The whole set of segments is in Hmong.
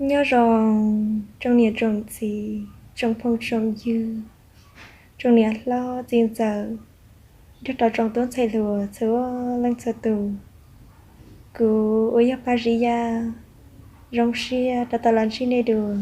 Nyob zoo tsoom niam tsoom txiv, tsoom phooj tsoom ywg, tsoom niam hlob txiv ntxawm, nrog rau tsoom tub ntxhais hluas txhua leej txhua tus. Kuv uas yog Paj Zib Yaj, zoo siab rov tau los ntsib nej dua.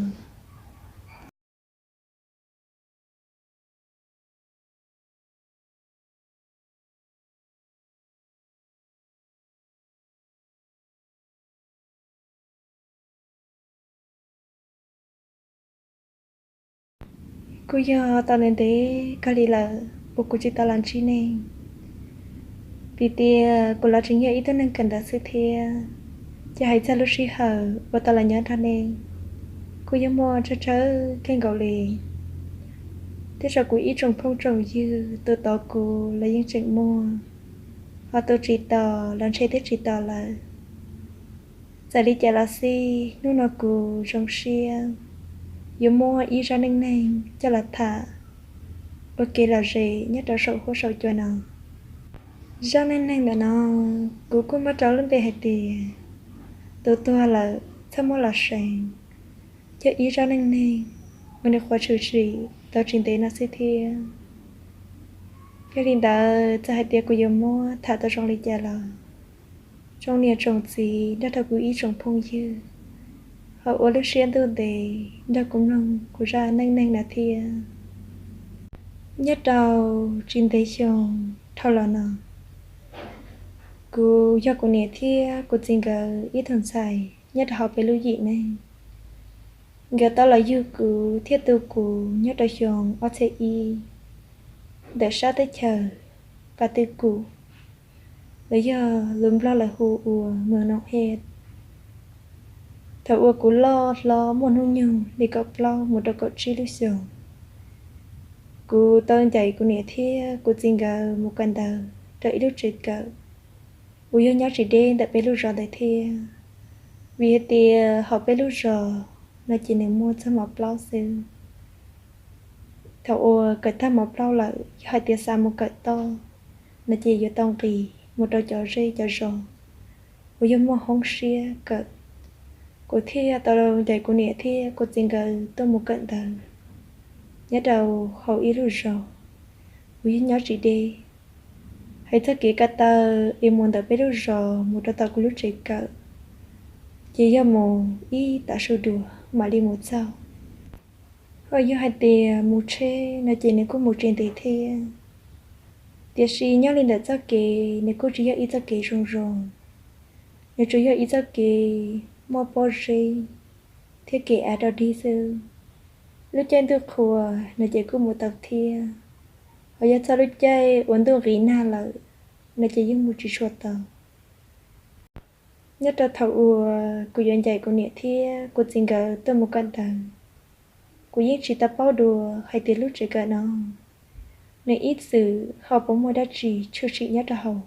Kuj yog tau ntev ntev kawg li lawm uas kuv tsis tau los ntsib nej, vim tias kuv los tseem yog ib tug neeg kawm ntawv xwb thiab. Ces hais txog lub sij hawm uas tau los nyob nrog nej, kuj yeej muaj tsawg tsawg kawg nkaus li. Thiab tsoom kuv ib tsoom phooj tsoom ywg, tus tos kuv los yeej tseem muaj, ho tus tsis tos los ntshe twb tsis tos lawm. Txawm li cas los xij, hnub no kuv zoo siab yuav muab ib zaj neej neeg coj los tham ua kev lom zem nyob rau saum huab saum cua no. Zaj neej neeg ntawm no kuv kuj muab rau lub npe hais tias tus tuag lawm txhob muab los seev, yog ib zaj neej neeg uas nws qhuav tshwm sim tau tsis ntev no xwb thiab. Yog li ntawd, txawm hais tias kuv yuav muab tham tau zoo li cas los, tsoom niam tsoom txiv nrog rau kuv ib tsoom phooj ywg, ho ua lub siab ntuj ntev nrog kuv mloog kuv zaj neej neeg no thiab. Nyob rau tsis ntev xyoo dhau los no, kuv yog kuv niam thiab kuv txiv nkawd ib tug ntxhais nyob rau hauv peb lub yim neej. Nkawd tau los yug kuv thiab tu kuv nyob rau xyoo ob txhiab ib, ntawm sab teb chaws Pas Twj Kum, los yog lus Nplog lawv hu ua Moos Noom Hej. Thaum uas kuv loj hlob muaj hnub nyoog li kaum plaub mus rau kaum tsib lub xyoos, kuv tau ncaim kuv niam thiab kuv txiv nkawd mus kawm ntawv rau ib lub tsev kawm uas yog nyob tsis deb ntawm peb lub zos ntawd thiab. Vim hais tias hauv peb lub zos no ces nws muaj txog mov plaub xwb. Thaum uas kawm tag mov plaub lawm, yog hais tias xav mus kawm toj no ces yuav tau nqis mus rau cov zej cov zos uas yog muaj hoob siab kawm. Kuv thiaj tau ncaim kuv niam thiab kuv txiv nkawd tuaj mus kawm ntawv nyob rau hauv ib lub zos uas yog nyob tsis deb. Hais txog kev ko taw es mus ntawm peb lub zos mus rau tom kuv lub tsev kawm, ces yog mus ib tav su dua mam li mus txog. Ho yog hais tias mus tsheb no ces nws kuj mus tsis ntev thiab. Tiam sis nyob li ntawm txoj kev, nws kuj tsis yog ib txoj kev zoo zoo, nws tsuas yog ib txoj kev muaj pob zeb thiab kev av rau dig xwb. Lub caij ntuj qhua no ces kuj mus tau thiab, ho yog txog lub caij uas ntuj nqis nag lawm no ces yeej mus tsis tshua tau. Nyob rau thaum uas kuv yuav ncaim kuv niam thiab kuv txiv nkawd tuaj mus kawm ntawv, kuv yeej tsis tau paub dua hais tias lub tsev kawm no nws ib txwm ho puas muaj dab tsi tshwm sim nyob rau hauv.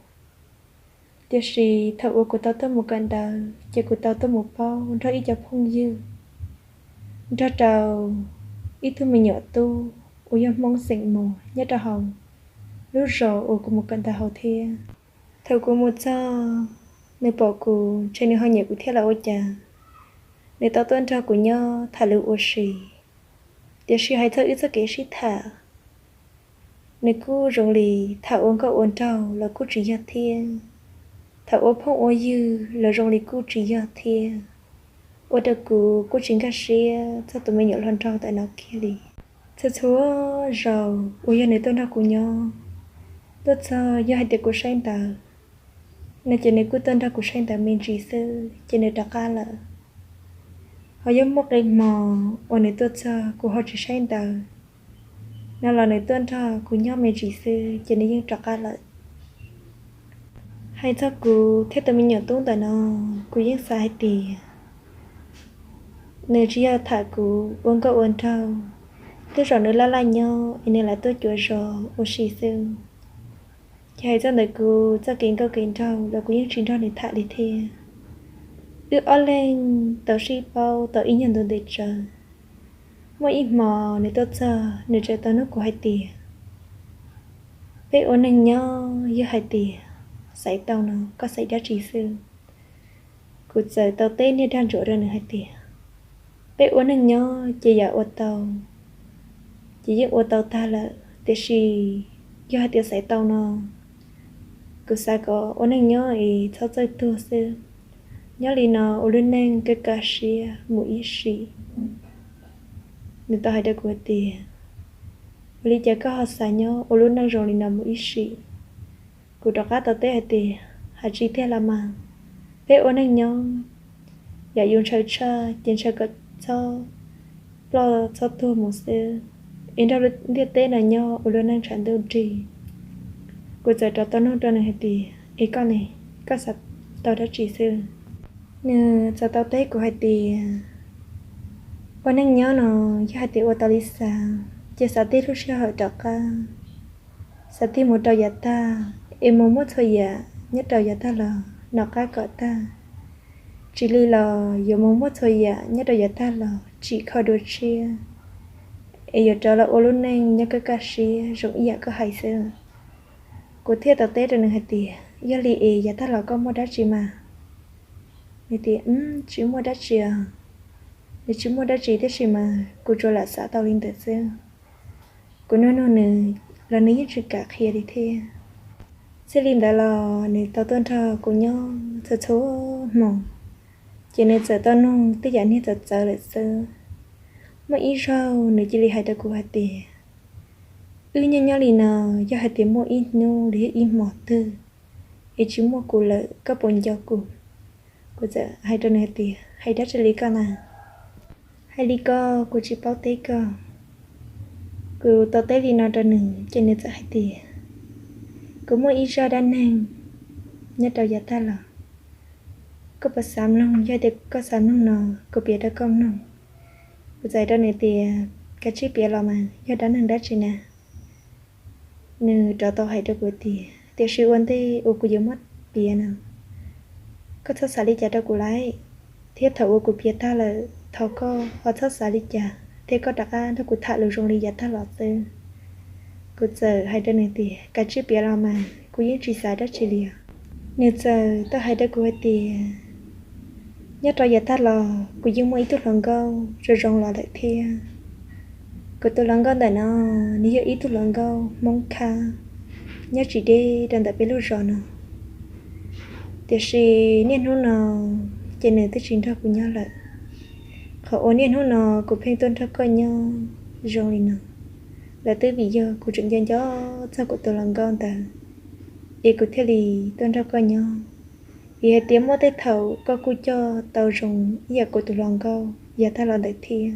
Tiam sis thaum uas kuv tau tuaj mus kawm ntawv ces kuv tau tuaj mus paub nrog ib co phooj ywg, nrog rau ib tug me nyuam tub uas yog Hmoob xeem Muas nyob rau hauv lub zos uas kuv mus kawm ntawv hauv thiab. Thaum kuv mus txog, nws pom kuv ntshe nws ho nyiam kuv thiab los ua cas, nws tau tuaj nrog kuv nyob tham lus ua si. Tiam sis hais txog wb txoj kev sib tham, nws kuj zoo li tham ua nkauj ua nraug los kuj tsis yog thiab, tham ua phooj ua ywg los zoo li kuj tsis yog thiab, ua rau kuv kuj tsis nkag siab txog tus me nyuam hluas nraug ntawm no kiag li. Txhua txhua zaus uas yog nws tuaj nrog kuv nyob, tuaj txog yog hais tias kuv saib ntawv no ces nws kuj tuaj nrog kuv saib ntawv me ntsis xwb ces nws rov qab lawm. Ho yog muaj qee hmo uas nws tuaj txog kuv ho tsis saib ntawv no los nws tuaj nrog kuv nyob me ntsis xwb ces nws yeej rov qab lawm. Hais txog kuv thiab tus me nyuam tub ntawm no, kuv yeej xav hais tias nws tsis yog tham kuv ua nkauj ua nraug, tej zaum nws laj laj nyob es nws lam tuaj cuav zos ua si xwb. Ces hais txog ntawm kuv txoj kev nkauj kev nraug los kuv yeej tsis nrog nws tham li thiab. Wb ob leeg tau sib paub tau ib nyuag ntu ntev tsawv, muaj ib hmo nws tuaj txog nws tseem tau nug kuv hais tias, peb ua neeg nyob yog hais tias xaiv tau no koj xaiv dab tsi xwb? Kuv txawm tau teb niag dag ntsuav rau nws hais tias, Peb ua neej nyob ces yam ua tau ces yeej ua tau tag lawm, tiam sis yog hais tias xaiv tau no, kuv xav kom ua neej nyob es txhob txawj tuag xwb. Nyob li no ua lub neej kaj kaj siab mus ib sim. Nws tau hais rau kuv hais tias, ua li cas koj ho xav nyob ua lub neej zoo li no mus ib sim? Kuv rov qab tau teb hais tias, hais tsis tiag los mas, peb ua neej nyob, yam yus ntshaw tshaj ces ntshaw kom txhob ploj txhob tuag mus xwb, es nrog lub ntiaj teb no nyob ua lub neej tshav ntuj nrig. Kuv txawm rov tau nug rau nws hais tias, es koj ne, koj xav tau dab tsi xwb? Nws txawm tau teb kuv hais tias, ua neej nyob no yog hais tias ua tau li xav ces xav tib lub sij hawm rov qab, xav tig mus rau yav tag, es mus muab txhua yam nyob rau yav tag los noj qab kom tag. Tsis li los yuav mus muab txhua yam nyob rau yav tag los tsim kho dua tshiab, es yuav rov los ua lub neej nyob kaj kaj siab zoo ib yam koj hais xwb. Kuv thiaj tau teb rau nws hais tias, yog li es yav tag los koj muaj dab tsi mas? Nws tias, tsis muaj dab tsi os. Nws tsis muaj dab tsi tiam sis mas kuv tsuas lam xav tau li ntawd xwb. Kuv nug nug nws los nws yeej tsis kam qhia li thiab. Txij li ntawd los nws tau tuaj nrog kuv nyob txhua txhua hmo, ces nws txawm tau nug tej yam niag txawv txawv lawm xwb. Muaj ib zaug nws cia li hais rau kuv hais tias, wb nyob nyob li no, yog hais tias muaj ib hnub los yog ib hmo twg es tsis muaj kuv lawm koj puas nco kuv? Kuv txawm hais rau nws hais tias, hais dab tsi li koj na? Hais li ko, kuv tsis paub teb koj. Kuv tau teb li no rau nws ces nws txawm hais tias, kuv muaj ib zaj dab neeg nyob rau yav tag los, koj puas xav mloog? Yog tias koj xav mloog no, kuv piav rau koj mloog. Kuv txawm hais rau nws tias, kav tsij piav los mas, yog dab neeg dab tsi na? Nws rov tau hais rau kuv tias, tiam sis ua ntej uas kuv yuav muab piav no, koj txhob xav li cas rau kuv lauj, thiab thaum uas kuv piav tag lawm thov koj ho txhob xav li cas thiab koj rov qab nrog kuv tham lus zoo li yav tag los xwb. Kuv txawm hais rau nws tias, kav tsij piav los mas, kuv yeej tsis xav dab tsi li os. Nws txawm tau hais rau kuv hais tias, nyob rau yav tag los kuv yeej muaj ib tug hluas nkauj zoo zoo los lawm thiab. Kuv tus hluas nkauj ntawm no, nws yog ib tug hluas nkauj Hmoob Khab nyob tsis deb rau ntawm peb lub zos no. Tiam sis niaj hnub no ces nws twb tsis nrog kuv nyob lawm. Qhov uas niaj hnub no kuv pheej tuaj nrog koj nyob zoo li no, lawv twb vim yog kuv tseem nco nco txog kuv tus hluas nkauj ntawd, es kuv thiaj li tuaj nrog koj nyob. Vim hais tias muaj tej thaum koj kuj coj tau zoo ib yam kuv tus hluas nkauj yav tag los ntawd thiab.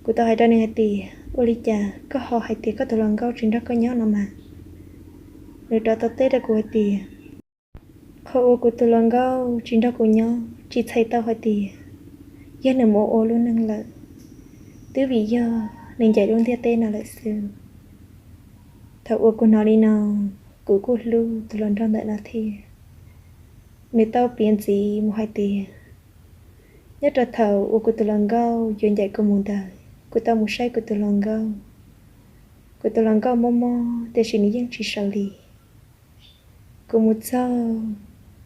Kuv tau hais rau nws hais tias, ua li cas koj ho hais tias koj tus hluas nkauj tsis nrog koj nyob no mas? Nws rov tau teb rau kuv hais tias, qhov uas kuv tus hluas nkauj tsis nrog kuv nyob tsis txhais tau hais tias yog nws mus ua lub neej lawm, twb vim yog nws ncaim lub ntiaj teb no lawm xwb. Thaum uas kuv hnov li no, kuv kuj hlub tus hluas nraug ntawm no thiab. Nws tau piav ntxiv mus hais tias, nyob rau thaum uas kuv tus hluas nkauj yuav ncaim kuv mus ntawd, kuv tau mus saib kuv tus hluas nkauj. Kuv tus hluas nkauj mob mob tiam sis nws yeej tsis sawv li. Kuv mus txog,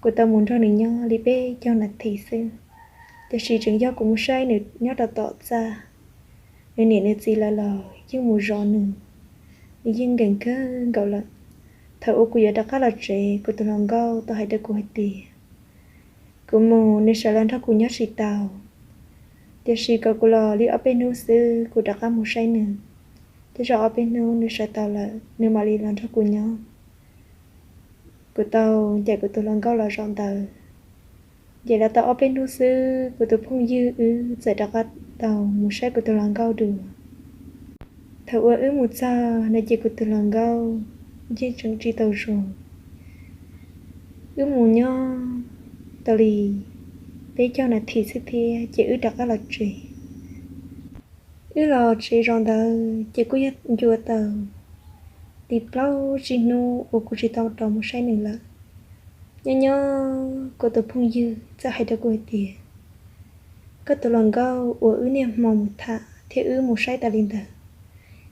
kuv tau mus nrog nws nyob li peb caug nas this xwb, tiam sis tseem yog kuv mus saib nws nyob rau tom txaj. Nws niam nws txiv lawv los yeej mus zov nws, nws yeej nkees kawg nkaus lawm. Thaum uas kuv yuav rov qab los tsev, kuv tus hluas nkauj tau hais rau kuv hais tias, kuv mus nws sawv los nrog kuv nyob tsis tau, tiam sis kom kuv los li ob peb hnub xwb kuv rov qab mus saib nws. Tej zaum ob peb hnub nws sawv tau lawm nws mam li los nrog kuv nyob. Kuv tau ncaim kuv tus hluas nkauj los zaum ntawd. Ncaim los tau ob peb hnub xwb kuv tus phooj ywg wb txawm rov qab tau mus saib kuv tus hluas nkauj dua. Thaum uas wb mus txog no ces kuv tus hluas nkauj yeej tseem tsis tau zoo. Wb mus nyob tau li peb caug nas this xwb thiab ces wb rov qab los tsev. Wb los tsev zaum ntawd ces kuj yog ncua tau li plaub tsib hnub uas kuv tsis tau rov mus saib nws lawm. Nyob nyob kuv tus phooj ywg txawm hais rau kuv hais tias, koj tus hluas nkauj uas wb niaj hmo mus tham thiab wb mus saib tas li ntawd,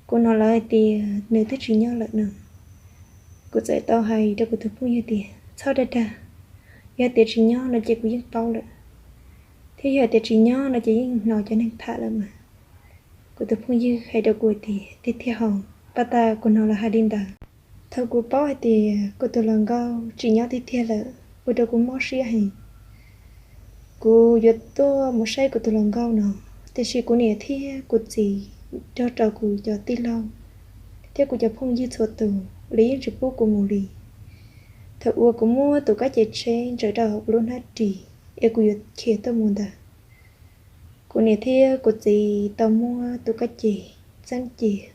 kuv hnov lawv hais tias nws twb tsis nyob lawm no. Kuv txawm tau hais rau kuv tus phooj ywg tias, txhob dag dag, yog tias tsis nyob no ces kuv yeej paub lawm. Twb yog tias tsis nyob no ces yeej hnov cov neeg tham lawm mas. Kuv tus phooj ywg hais rau kuv tias, tiag tiag hos, pab tas kuv hnov lawv hais li ntawd. Thaum kuv paub hais tias kuv tus hluas nkauj tsis nyob tiag tiag lawm, ua rau kuv mob siab heev. Kuv yuav tuaj mus saib kuv tus hluas nkauj no, tiam sis kuv niam thiab kuv txiv nrog rau kuv cov tij laug thiab kuv cov phooj ywg txhua tus, lawv yeej tsis pub kuv mus li. Thaum uas kuv muab tus kab ces tsheb ntsaws rau hauv kuv lub hnab ris es kuv yuav khiav tuaj mus ntawd, kuv niam thiab kuv txiv tau muab tus kab ces txeeb cia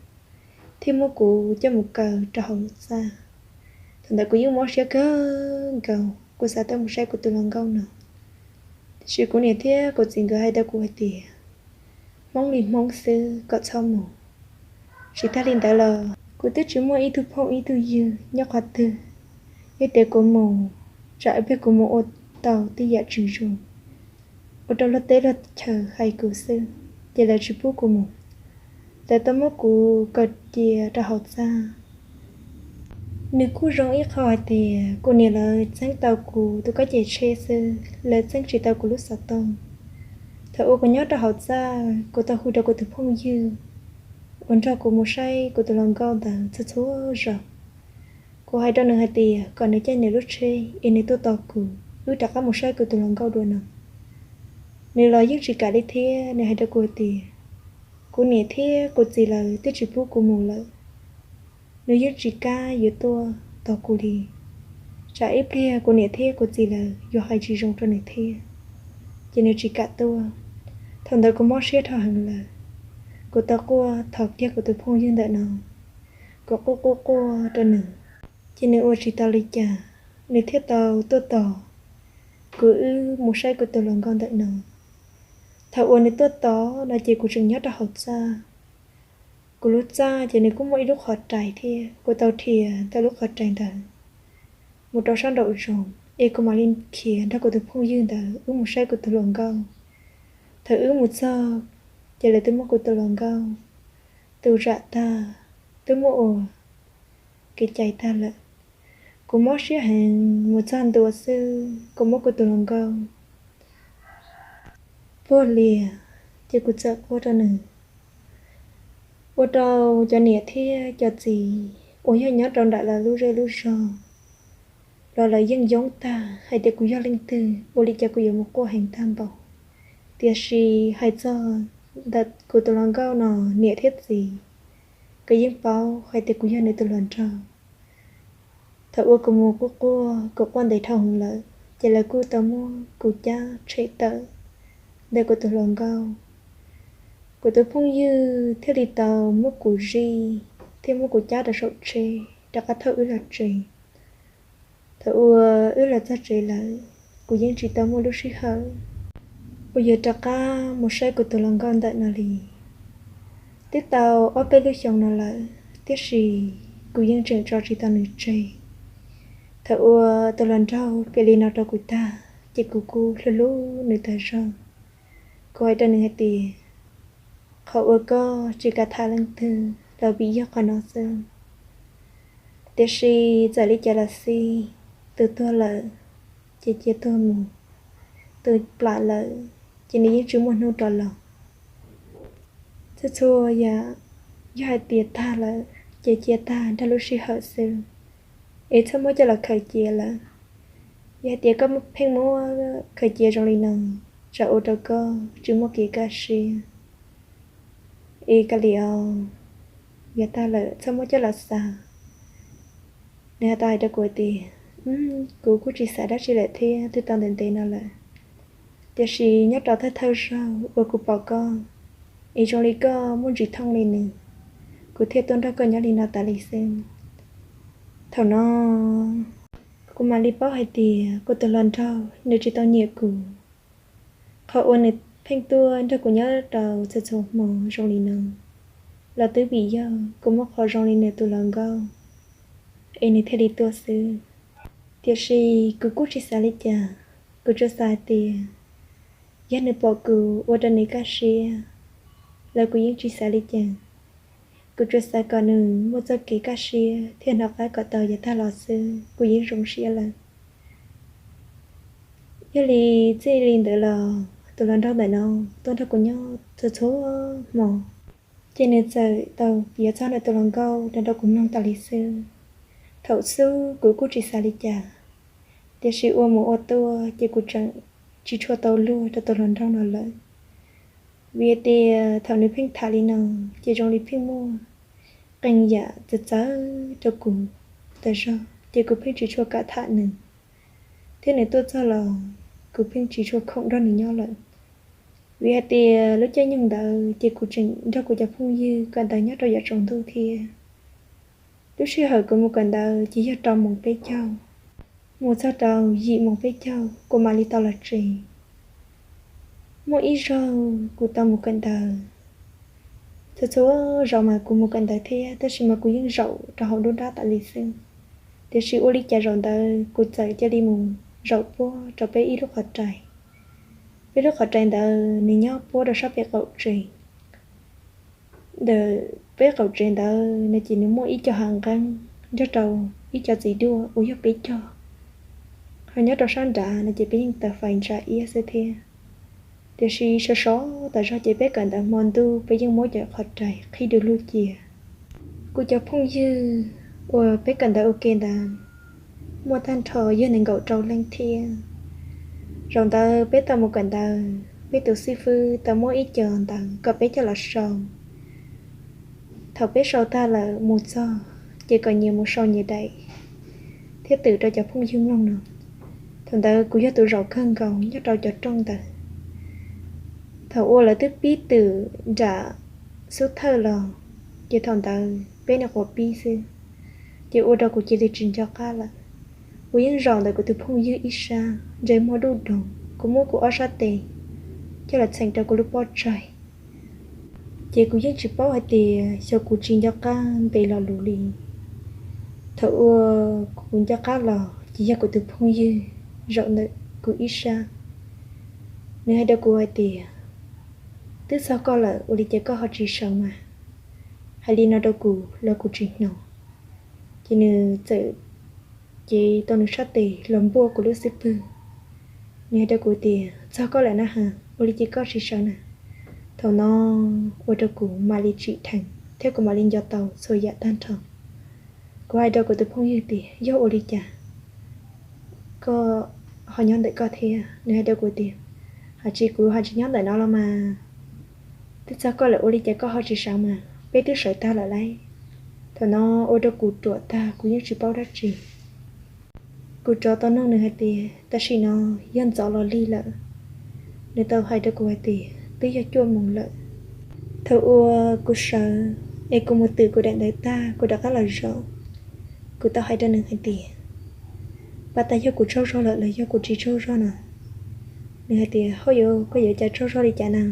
thiab muab kuv coj mus kaw rau hauv lub txaj. Thaum ntawd kuv yeej mob siab kawg nkaus, kuv xav tuaj mus saib kuv tus hluas nkauj no. Tiam sis kuv niam thiab kuv txiv nkawd hais rau kuv hais tias, Hmoob li Hmoob xwb, kom txhob mus. Tsis tag li ntawd los kuv twb tsis muaj ib tug phooj ib tug ywg nyob qhov twg, yog tias kuv mus, tsam ib pliag kuv mus ua tau tej yam tsis zoo, ua rau luag teb luag chaw hais kuv xwb, ces lawv tsis pub kuv mus. Lawv tau muab kuv kaw cia rau hauv txaj. Nws kuj zoo ib qho hais tias kuv niam lawv txeeb tau kuv tus kab ces tsheb xwb, lawv txeeb tsis tau kuv lub xov tooj. Thaum uas kuv nyob rau hauv txaj, kuv tau hu rau kuv tus phooj ywg uas nrog kuv mus saib kuv tus hluas nkauj ntawd txhua txhua zaus. Kuv hais rau nws hais tias kom nws caij nws lub tsheb es nws tuaj tos kuv, wb rov qab mus saib kuv tus hluas nkauj dua no. Nws los yeej tsis kam li thiab, nws hais rau kuv hais tias, kuv niam thiab kuv txiv lawv twb tsis pub kuv mus lawm, nws yeej tsis kam yuav tuaj tos kuv li. Tsam ib pliag kuv niam thiab kuv txiv lawv yuav hais tsis zoo rau nws thiab, ces nws tsis kam tuaj. Thaum ntawd kuv mob siab dhau heev lawm, kuv tau quaj thov kiag kuv tus phooj ywg ntawm no, kuv quaj quaj quaj rau nws, ces nws ua tsis tau li cas, nws thiaj tau tuaj tos kuv wb mus saib kuv tus hluas nkauj ntawm no. Thaum uas nws tuaj tos no ces kuv tseem nyob rau hauv txaj. Kuv lub txaj ces nws kuj muaj ib lub qhov rais thiab, kuv tau dhia ntawm lub qhov rais ntawd mus rau sab nraum zoov es kuv mam li khiav nrog kuv tus phooj ywg ntawd wb mus saib kuv tus hluas nkauj. Thaum wb mus txog, ces lawv twb muab kuv tus hluas nkauj tu zam tag, twb muab ua kev cai tag lawm. Kuv mob siab heev, mus txog ntua xwb kuv muab kuv tus hluas nkauj puag lias, ces kuv txawm quaj rau nws. Ua rau cov niam thiab cov txiv uas yog nyob rau nram lawv lub zej lub zog los lawv yeej yoob tag hais tias kuv yog leej twg, ua li cas kuv yuav mus quaj heev tag npaum. Tiam sis hais txog ntawm kuv tus hluas nkauj no, niam thiab txiv nkawd yeej paub hais tias kuv yog nws tus hluas nraug. Thaum uas kuv mus quaj quaj, kuv quaj ntev dhau heev lawm, ces lawv kuj tau muab kuv cab tshem tawm ntawm kuv tus hluas nkauj. Kuv tus phooj ywg thiaj li tau muab kuv zij thiab muab kuv cab rau saum tsheb rov qab thauj wb los tsev. Thaum uas wb los txog tsev lawm, kuv yeej tsis tau muaj lub sij hawm uas yuav rov qab mus saib kuv tus hluas nkauj ntawm no li. Twb tau ob peb lub xyoo no lawm, tiam sis kuv yeej tseem tso tsis tau nws tseg. Thaum uas tus hluas nraug piav li no rau kuv tag, ces kuv kuj hlub hlub nws tag zog. Kuv hais rau nws hais tias, qhov uas koj tsis kam tham leej twg los vim yog qhov no xwb. Tiam sis txawm li cas los xij, tus tuag lawm ces cia tuag mus, tus plam lawm ces nws yeej tsis muaj hnub rov los. Txhua txhua yam yog hais tias tag lawm ces cia tag nrog lub sij hawm xwb, es txhob muab coj los khaws cia lawm. Yog hais tias koj pheej muab khaws cia zoo li no, tsam ua rau koj tsis muaj kev kaj siab. Es cia li os, yav tag lawm txhob muab coj los xav. Nws tau hais rau kuv tias, kuv kuj tsis xav dab tsi lawm thiab, twb tau ntev ntev no lawm. Tiam sis nyob rau thawj thawj zaug uas kuv pom koj, es zoo li koj muaj ntsis thooj li nws, kuv thiaj tuaj nrog koj nyob li no tas li xwb. Thaum no kuv mam li paub hais tias kuv tus hluas nraug nws tsis tau nyiam kuv. Qhov uas nws pheej tuaj nrog kuv nyob rau txhua txhua hmo zoo li no los twb vim yog kuv muaj qhov zoo li nws tus hluas nkauj, es nws thiaj li tuaj xwb. Tiam sis kuv kuj tsis xav li cas, kuv tsuas xav hais tias yog nws pom kuv ua rau nws kaj siab los kuv yeej tsis xav li cas. Kuv tsuas xav kom nws muaj txoj kev kaj siab thiab hnov qab kom tau yav tag los xwb, kuv yeej zoo siab lawm. Yog li txij li ntawd los tus hluas nraug ntawm no tuaj nrog kuv nyob txhua txhua hmo, ces nws txawm tau piav txog nws tus hluas nkauj rau kuv mloog tas li xwb. Thaum xub kuv kuj tsis xav li cas, tiam sis ua mus ua tuaj ces kuv tseem tsis tshua tau luag rau tus hluas nraug no lawm. Vim hais tias thaum nws pheej tham li no, ces zoo li pheej muaj qee yam txawv txawv rau kuv tas zog, ces kuv pheej tsis tshua kam tham nws, thiab nws tuaj txog los kuv pheej tsis tshua khoom nrog nws nyob lawm. Vim hais tias lub caij nyoog ntawd ces kuv tseem nrog kuv cov phooj ywg kawm ntawv nyob rau yav tsaus ntuj thiab. Lub sij hawm kuv mus kawm ntawv ces yog rau moos peb caug, mus txog rau yim moos peb caug kuv mam li tau los tsev. Muaj ib zaug kuv tau mus kawm ntawv, txhua txhua zaus mas kuv mus kawm ntawv thiab, tab sis mas kuv yeej zaum rau hauv nruab nrab tas li xwb. Tiam sis ua li cas zaum ntawd kuv txawm cia li mus zaum puag rau peb ib lub qhov rais. Peb lub qhov rais ntawd nws nyob puag rau sab pem qaum tsev. Ntawm peb qaum tsev ntawd no ces nws muaj ib co hav nqeeb nrog rau ib co txiv duaj uas yog peb cog. Ho nyob rau sab nrad no ces peb yeej taws fais ntsa iab xwb thiab. Tiam sis sov sov tas zog ces peb kawm ntawv hmo ntuj peb yeej muab cov qhov rais qhib du lug cia. Kuv cov phooj ywg uas peb kawm ntawv ua ke ntawd muaj tag nrho yog nees nkaum rau leej thiab. Zaum ntawd peb tau mus kawm ntawv, peb tus xib fwb tau muab ib co ntawv kom peb coj los sau. Thaum peb sau tag lawm mus txog, ces kom nyias mus sau nyias daim thiab twm rau cov phooj ywg mloog no. Thaum ntawd kuv yog tus zaum kawg nkaus nyob rau cov rooj ntawd. Thaum uas lawv twb pib twm nram xub thawj los, ces thaum ntawd peb nyuam qhuav pib xwb, ces ua rau kuv cia li tsis nco qab lawm. Kuv yeej zaum ntawm kuv tus phooj ywg ib sab ntsej muag duj doog, kuv muab kuv ob sab tes coj los txheem rau kuv lub pob tsaig. Ces kuv yeej tsis paub hais tias xyov kuv tsis nco qab ntev lo lus li. Thaum uas kuv nco qab los ces yog kuv tus phooj ywg zaum ntawm kuv ib sab. Nws hais rau kuv hais tias, twb txog koj lawm ua li cas koj ho tsis sawv mas? Hais li no rau kuv los kuv tsis hnov. Ces nws txawm cev tau nws sab tes los npuaj kuv lub xub pwg. Nws hais rau kuv tias, txog koj lawm na has, ua li cas koj tsis sawv na? Thaum no ua rau kuv mam li tsim dheev thiab kuv mam li nco tau txhua yam tag nrho. Kuv hais rau kuv tus phooj ywg tias, yog ua li cas koj ho nyob ntawm koj thiab? Nws hais rau kuv tias, hais tsis kuv ho tsis nyob ntawm no los mas. Twb txog koj lawm ua li cas koj ho tsis sawv mas? Peb twb sawv tag lawm lauj. Thaum no ua rau kuv ruam tag kuv yeej tsis paub dab tsi. Kuv rov tau nug nws hais tias, tam sim no yog ntxov los lig lawm? Nws tau hais rau kuv hais tias, twb yog cuaj moos lawm. Thaum uas kuv sawv es kuv mus twm kuv daim ntawv tag kuv rov qab los zaum, kuv tau hais rau nws hais tias, pab tas yog kuv tsaug zog lawm los yog kuv tsis tsaug zog no? Nws hais tias, hauj yuav, koj yuav cas tsaug zog li cas na?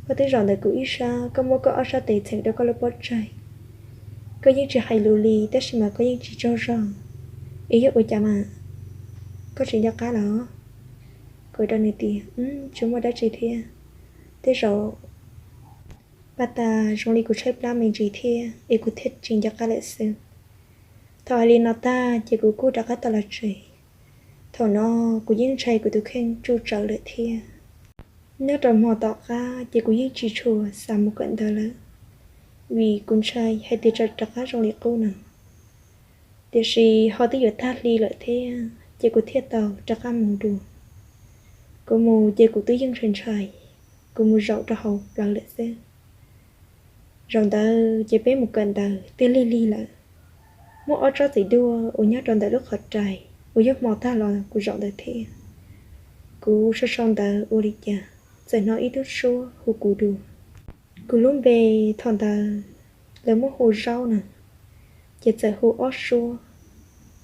Koj twb zaum ntawm kuv ib sab, koj muab koj ob sab tes txheem rau koj lub pob tsaig, koj yeej tsis hais lus li tab sis mas koj yeej tsis tsaug zog, es yog ua cas mas? Koj tsis nco qab los? Kuv rau nws tias, tsis muaj dab tsi thiab, tej zaum pab tas zoo li kuv tshaib plab me ntsis thiab es kuv thiaj tsis nco qab lawm xwb. Thaum hais li no tag ces kuv kuj rov qab tau los tsev. Thaum no kuv yeej ntshai kuv tus kheej tsuj tsawv lawm thiab. Nyob rau hmo tom qab ces kuv yeej tsis tshua xav mus kawm ntawv lawm, vim kuv ntshai hais tias tsam rov qab zoo li qub no. Tiam sis ho twb yuav tag hli lawm thiab ces kuv thiaj tau rov qab mus dua. Kuv mus ces kuv twb yeej ntshai ntshai, kuv mus zaum rau hauv plawv lawm xwb. Zaum ntawd ces peb mus kawm ntawv twb lig lig lawm. Muaj ob tsob txiv duaj uas nyob rau ntawm lub qhov rais uas yog hmo tag los kuv zaum ntawd thiab. Kuv sau sau ntawv ua li cas txawm hnov ib tug suab hu kuv dua. Kuv lub npe thaum ntawd lawv muab hu Zaub na, ces txawm hu ob suab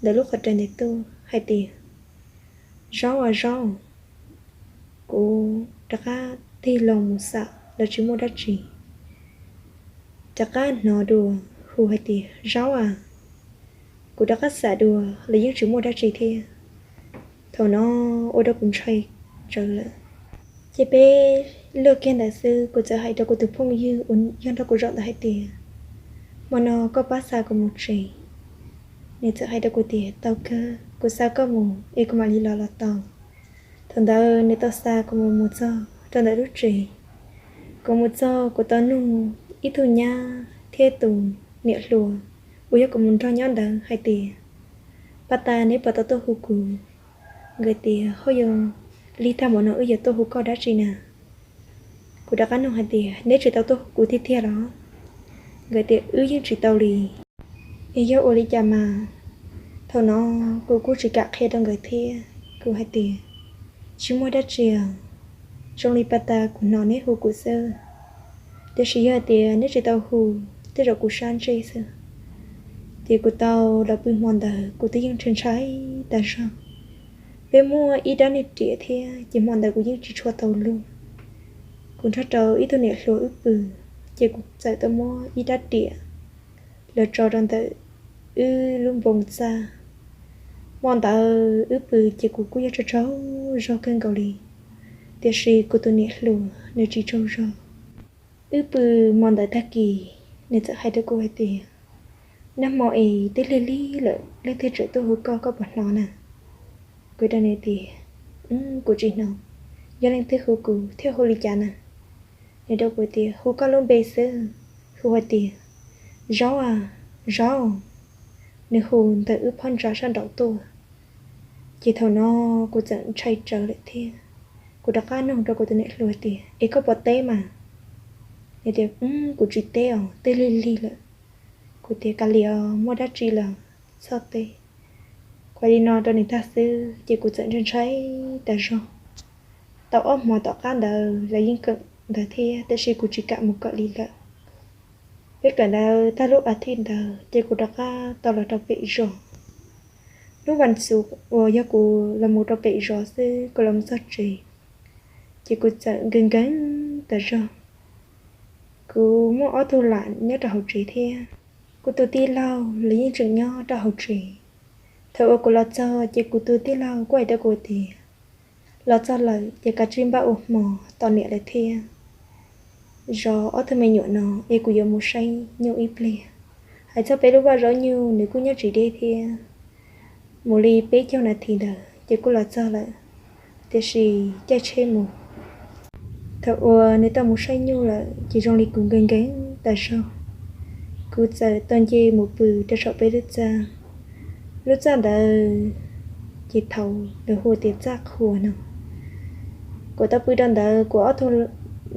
ntawm lub qhov rais ntawd tuaj hais tias, Zaub a Zaub. Kuv rov qab tig loo mus xam los tsis muaj dab tsi. Rov qab hnov dua hu hais tias, Zaub a. Kuv rov qab xam dua los yeej tsis muaj dab tsi thiab. Thaum no ua rau kuv ntshai tsawv lawm. Ces peb luag kiag ntawd xwb kuv txawm hais rau kuv tus phooj ywg uas yog nrog kuv zaum ntawd hais tias, hmo no koj pab xa kuv mus tsev. Nws txawm hais rau kuv tias, tau kawg, kuv xa koj mus es kuv mam li los los tau. Thaum ntawd nws tau xa kuv mus mus txog rau ntawm lub tsev. Kuv mus txog kuv tau nug ib tug nyab thiab tus niam hluas uas yog kuv mus nrog nyob ntawd hais tias, Pab tas, neb puas tau tuaj hu kuv? Nkawd tias, Ho yog li tag npaum no wb yuav tuaj hu koj dab tsi na? Kuv rov qab nug hais tias, Neb tsis tau tuaj hu kuv tiag tiag los? Nkawd tias, Wb yeej tsis tau li. Es yog ua li cas mas? Thaum no kuv kuj tsis kam qhia rau nkawd thiab, kuv hais tias, Tsis muaj dab tsi, zoo li pab tas kuv hnov neb hu kuv xwb. Tiam sis yog tias neb tsis tau hu, tej zaum kuv sab ntsej xwb. Ces kuv tau los pw hmo ntawd kuv twb yeej ntshai ntshai tas zog. Peb muaj ib rab niag riam thiab ces hmo ntawd kuv yeej tsis tshua tau luag. Kuv nrog rau ib tug niam hluas wb pw, ces kuv txawm tau muab ib rab riam los tso rau ntawm wb lub npoo txaj. Hmo ntawd wb pw ces kuv kuj yog tsaug tsaug zog kawg nkaus li, tiam sis kuv tus niam hluas nws tsis tsaug zog. Wb pw hmo ntawd tag kis, nws txawm hais rau kuv hais tias, Nag hmo es twb lig lig lawm, leej twg tseem tuaj hu koj, koj puas hnov na? Kuv rau nws tias, Kuv tsis hnov. Yog leej twg hu kuv thiab hu li cas na? Nws rau kuv tias, Hu koj lub npe xwb, hu hais tias, Zaub a, Zaub. Nws hu ntawm wb phab ntsa sab nraud tuaj. Ces thaum no kuv txawm ntshai tsawv lawm thiab. Kuv rov qab nug rau kuv tus niam hluas tias, Es koj puas teb mas? Nws tias, Kuv tsis teb os, twb lig lig lawm. Kuv tias, Kav liam os, muaj dab tsi los txhob teb. Kuv hais li no rau nws tag xwb ces kuv txawm ntshai ntshai tas zog. Tau ob hmo tom qab ntawd lawv yeej kawm ntawv thiab, tab sis kuv tsis kam mus kawm li lawm. Peb kawm ntawv tag lub as thiv ntawd ces kuv rov qab tau los rau pem zos. Lub vas xuv uas yog kuv los mus rau pem zos xwb, kuv los mus txog tsev ces kuv txawm nkees nkees tas zog. Kuv muaj ob tug lam nyob rau hauv tsev thiab. Kuv tus tij laug los yeej tseem nyob rau hauv tsev. Thaum uas kuv los txog ces kuv tus tij laug kuj hais rau kuv tias, Los txog lawm ces kav tsij npaj ua hmo tos niam lawv thiab. Zov ob tug me nyuam no es kuv yuav mus saib nyuj ib pliag. Hais txog peb lub vaj zaub nyuj nws kuj nyob tsis deb thiab. Mus li peb caug nas this ntawd ces kuj los txog lawm, tiam sis caij tsheb mus. Thaum uas nws tau mus saib nyuj lawm ces zoo li kuv nkees nkees tas zog. Kuv txawm tau nce mus pw rau saum peb lub txaj. Lub txaj ntawd ces thaum lawv hu tias txaj qhua no. Kuv tau pw rau ntawd, kuv ob tug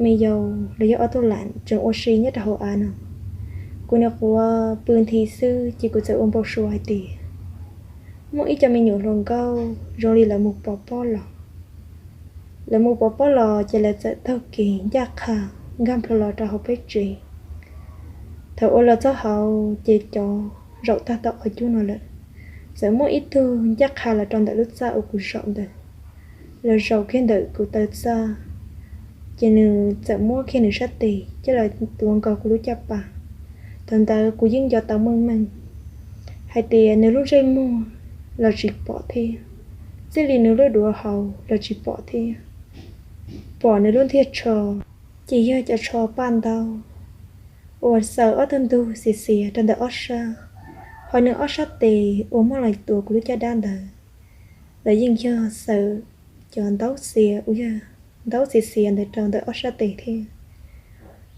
me yau los yog ob tug lam tseem ua si nyob rau hauv av no. Kuv nyuam qhuav pw nthi xwb ces kuv txawm ua npau suav hais tias muaj ib co me nyuam hluas nkauj zoo li lawv mus pov pob los. Lawv mus pov pob los ces lawv txawm taug kev ncaj qha nkag nplho los rau hauv peb tsev. Thaum uas los txog hauv ces cov zaum tag tau qhov cub no lawm, txawm muaj ib tug ncaj qha los rau ntawm lub txaj uas kuv zaum ntawd. Los zaum kiag ntawm kuv taw txaj, ces nws txawm muab kiag nws sab tes coj los tuav nkaus kuv lub caj pas. Thaum ntawd kuv yeej nco tau meej meej hais tias nws lub ntsej muag los tsis pom thiab, txij li nws lub duav hauv los tsis pom thiab. Pom nws lub ntiag tsho, ces yog cov tsho paj ntaub uas xaws ob tug ntug xiav xiav rau ntawm ob sab, ho nws ob sab tes uas muab los tuav kuv lub caj dab ntawd los yeej yog xaws cov ntaub xiav uas yog ntaub xiav xiav ntawd rau ntawm ob sab tes thiab.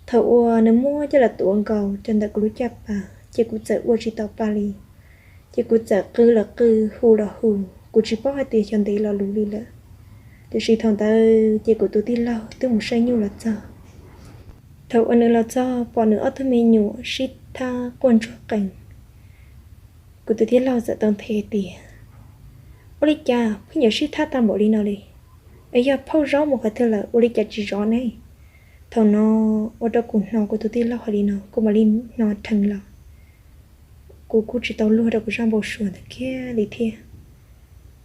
Thaum uas nws muab coj los tuav nkaus rau ntawm kuv lub caj pas ces kuv txawm ua tsis tau pa li. Ces kuv txawm qw los qw, hu los hu, kuv tsis paub hais tias xyov ntev lo lus li lawm. Tiam sis thaum ntawd ces kuv tus tij laug twb mus saib nyuj los txog. Thaum uas nws los txog pom nws ob tug me nyuam sib thab quaj ntsuag qees, kuv tus tij laug txawm tau nthe tias, Ua li cas pheej yuav sib thab tag npaum li no li? Es yog phauj zaub mus qhov twg lawm ua li cas tsis zov ne? Thaum no ua rau kuv hnov kuv tus tij laug hais li no kuv mam li hnov dheev los. Kuv kuj tsis tau luag rau kuv zaj npau suav ntawd kiag li thiab.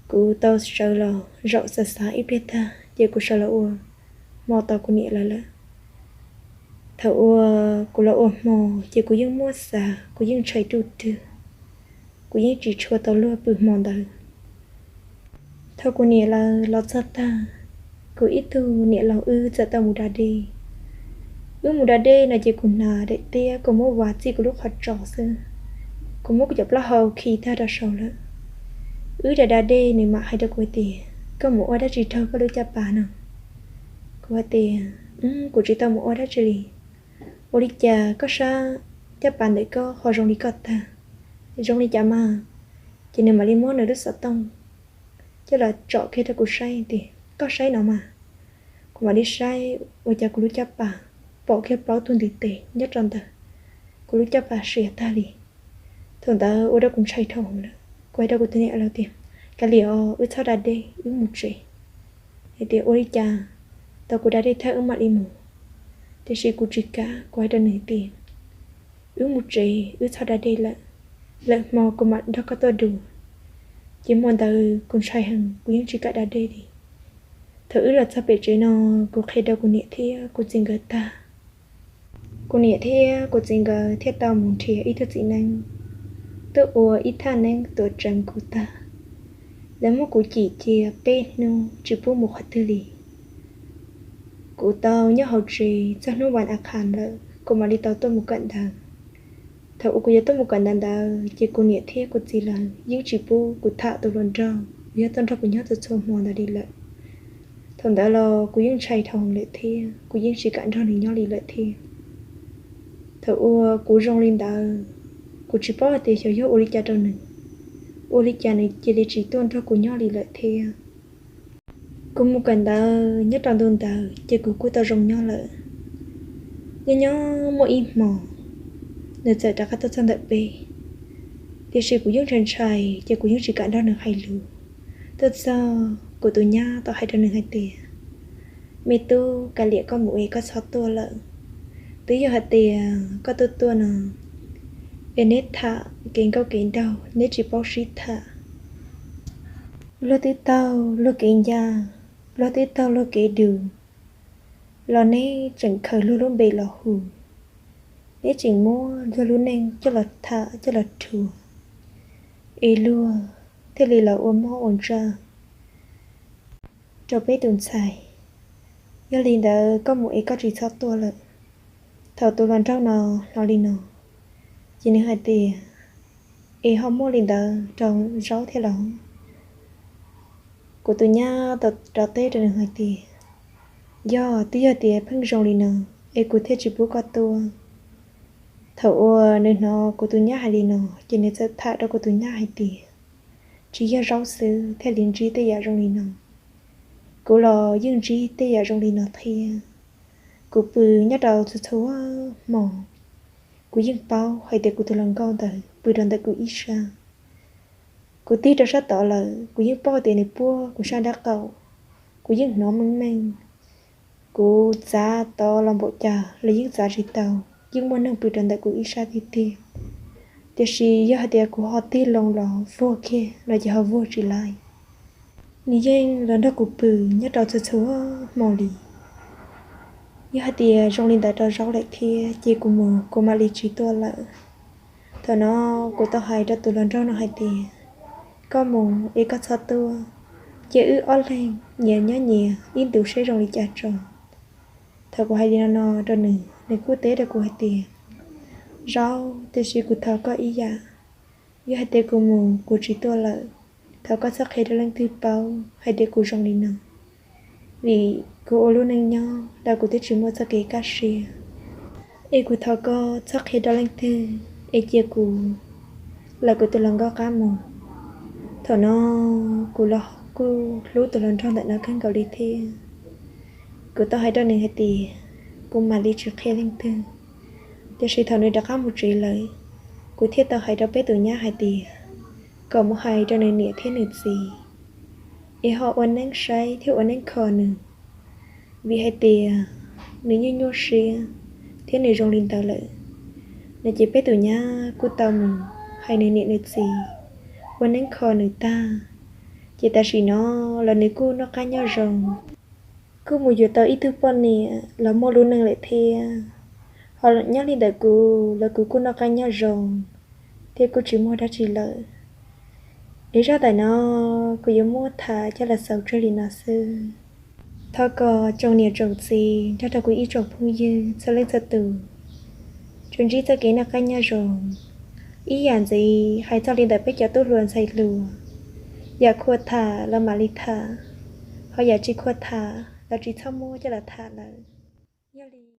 Kuv tau sawv los zaum xav xav ib pliag tag ces kuv sawv los ua hmo tos kuv niam lawv lawm. Thaum uas kuv los ua hmo ces kuv yeej muab xav, kuv yeej ntshai ruj rwg, kuv yeej tsis tshua tau luag pw hmo ntawd. Thaum kuv niam lawv los txog tag, kuv ib tug niam laus wb txawm tau mus da dej. Wb mus da dej no ces kuv hnav daim tiab kuv muab vas txij kuv lub qhov tsos xwb, kuv muab kuv cov plaub hau khi tag rau saud lawm. Wb da da dej nws mam hais rau kuv tias, Koj mus ua dab tsi raug koj lub caj pas no? Kuv hais tias, kuv tsis tau mus ua dab tsi li. Ua li cas koj sab caj pas ntawm koj ho zoo li koj tag? Zoo li cas mas? Ces nws mam li muab nws lub xov tooj coj los tsom kiag rau kuv saib tias, koj saib no mas. Kuv mam li saib, ua cas kuv lub caj pas pom kiag plaub tug ntiv tes nyob rau ntawm kuv lub caj pas siav tag li. Thaum ntawd ua rau kuv ntshai dhau lawm, kuv hais rau kuv tus niam laus tias, kav liam os, wb txhob da dej, wb mus tsev. Hais tias ua li cas, tau kuv da dej thawj wb mam li mus. Tiam sis kuv tsis kam, kuv hais rau nws tias, wb mus tsev, wb txhob da dej lawm, lwm hmo kuv mam nrog koj tuaj dua. Ces hmo ntawd kuv ntshai heev, kuv yeej tsis kam da dej li. Thaum wb los txog pem tsev no, kuv qhia rau kuv niam thiab kuv txiv nkawd tag, kuv niam thiab kuv txiv nkawd thiaj tau mus nrhiav ib tug txiv neeb tuaj ua ib thaj neeb tuav tseev kuv tag. Lawv muab kuv cim cia peb hnub tsis pub mus qhov twg li. Kuv tau nyob hauv tsev txog hnub vas a khas lawm, kuv mam li tau tuaj mus kawm ntawv. Thaum uas kuv yuav tuaj mus kawm ntawv ntawd ces kuv niam thiab kuv txiv lawv yeej tsis pub kuv tham tus hluas nraug uas yog tuaj nrog kuv nyob txhua txhua hmo ntawd li lawm. Thaum ntawd los kuv yeej ntshai dhau lawm thiab kuv yeej tsis kam nrog nws nyob li lawm thiab. Thaum uas kuv zoo li ntawd, kuv tsis paub hais tias xyov yog ua li cas rau nws, ua li cas nws cia li tsis tuaj nrog kuv nyob li lawm thiab. Kuv mus kawm ntawv nyob rau ntu ntawd ces kuv kuj tau zoo nyob lawm. Nyob nyob muaj ib hmo, nws txawm rov qab tuaj txog ntawm peb, tiam sis kuv yeej ntshai ntshai ces kuv yeej tsis kam nrog nws hais lus. Tuaj txog kuv tus nyab tau hais rau nws hais tias, me tub, kav liam koj mus es koj txhob tuaj lawm. Twb yog hais tias koj tuaj tuaj no es neb tham kev nkauj kev nraug neb tsis paub sib tham, luag twb taug luag kev ncaj, luag twb taug luag kev dus, los neb tseem khaws luag lub npe los hu, neb tseem muab luag lub neej coj los tham coj los rhuav, es luag thiaj li los ua mob ua ntsaj rau peb tus ntxhais. Yog li ntawd koj mus es koj tsis txhob tuaj lawm. Thaum tus hluas nraug no hnov li no, ces nws hais tias, es ho muaj li ntawd rau zaub thiab los? Kuv tus nyab tau rov teb rau nws hais tias, yog twb yog tias pheej zoo li no es kuv thiaj tsis pub koj tuaj. Thaum uas nws hnov kuv tus nyab hais li no, ces nws txawm tham rau kuv tus nyab hais tias, tsis yog zaub xwb thiaj li ntsib tej yam zoo li no, kuv los yeej ntsib tej yam zoo li no thiab. Kuv pw nyob rau txhua txhua hmo, kuv yeej paub hais tias kuv tus hluas nkauj ntawd pw rau ntawm kuv ib sab. Kuv tig rau sab tod lawm kuv yeej paub tias nws puab kuv sab nraub qaum, kuv yeej hnov meej meej. Kuv txav tod los npaum cas los yeej txav tsis tau, yeej muaj neeg pw rau ntawm kuv ib sab tiag tiag. Tiam sis yog hais tias kuv ho tig loo los vuag kiag no ces ho vuag tsis laib. Nws yeej los nrog kuv pw nyob rau txhua txhua hmo li. Yog hais tias zoo li ntawd rau zaub lawm thiab ces kuv mus kuv mam li tsis tuaj lawm. Thaum no kuv tau hais rau tus hluas nraug no hais tias, koj mus es koj txhob tuaj, cia wb ob leeg nyias nyob nyias ib ntus seb zoo li cas tso. Thaum kuv hais li no no rau nws, nws kuj teb rau kuv hais tias, zaub, tiam sis kuv thov koj ib yam, yog hais tias kuv mus kuv tsis tuaj lawm, thov koj txhob qhia rau leej twg paub hais tias kuv zoo li no, vim kuv ua lub neej nyob los kuv twb tsis muaj txoj kev kaj siab. Es kuv thov koj txhob qhia rau leej twg, es cia kuv lawv kuv tus hluas nkauj qab mus. Thaum no kuv los kuj hlub tus hluas nraug ntawm no kawg nkaus li thiab. Kuv tau hais rau nws hais tias, kuv mam li tsis qhia leej twg. Tiam sis thaum nws rov qab mus tsev lawm, kuv thiaj tau hais rau peb tus nyab hais tias, kom mus hais rau nws niam thiab nws txiv, es ho ua neeb saib thiab ua neeb kho nws, vim hais tias nws nyuaj nyuaj siab thiab nws zoo li ntawd lawm. No ces peb tus nyab kuj tau mus hais nws niam nws txiv, ua neeb kho nws tag, ces tam sim no los nws kuj noj qab nyob zoo, kuj mus yuav tau ib tug poj niam los muaj lub neej lawm thiab. Ho nyob li ntawm kuv los kuv kuj noj qab nyob zoo thiab kuj tsis muaj dab tsi lawm. Es zaj ntawm no kuv yuav muab tham coj los xaus tseg li no xwb. Thov kom tsoom niam tsoom txiv nrog rau kuv ib tsoom phooj ywg txhua leej txhua tus tsuas ntsib txoj kev noj qab nyob zoo. Ib yam ntxiv hais txog li ntawm peb cov tub hluas ntxhais hluas, yam khuaj tham los mam li tham, ho yam tsis khuaj tham lawv tsis txhob muab coj los tham lawm. Yog li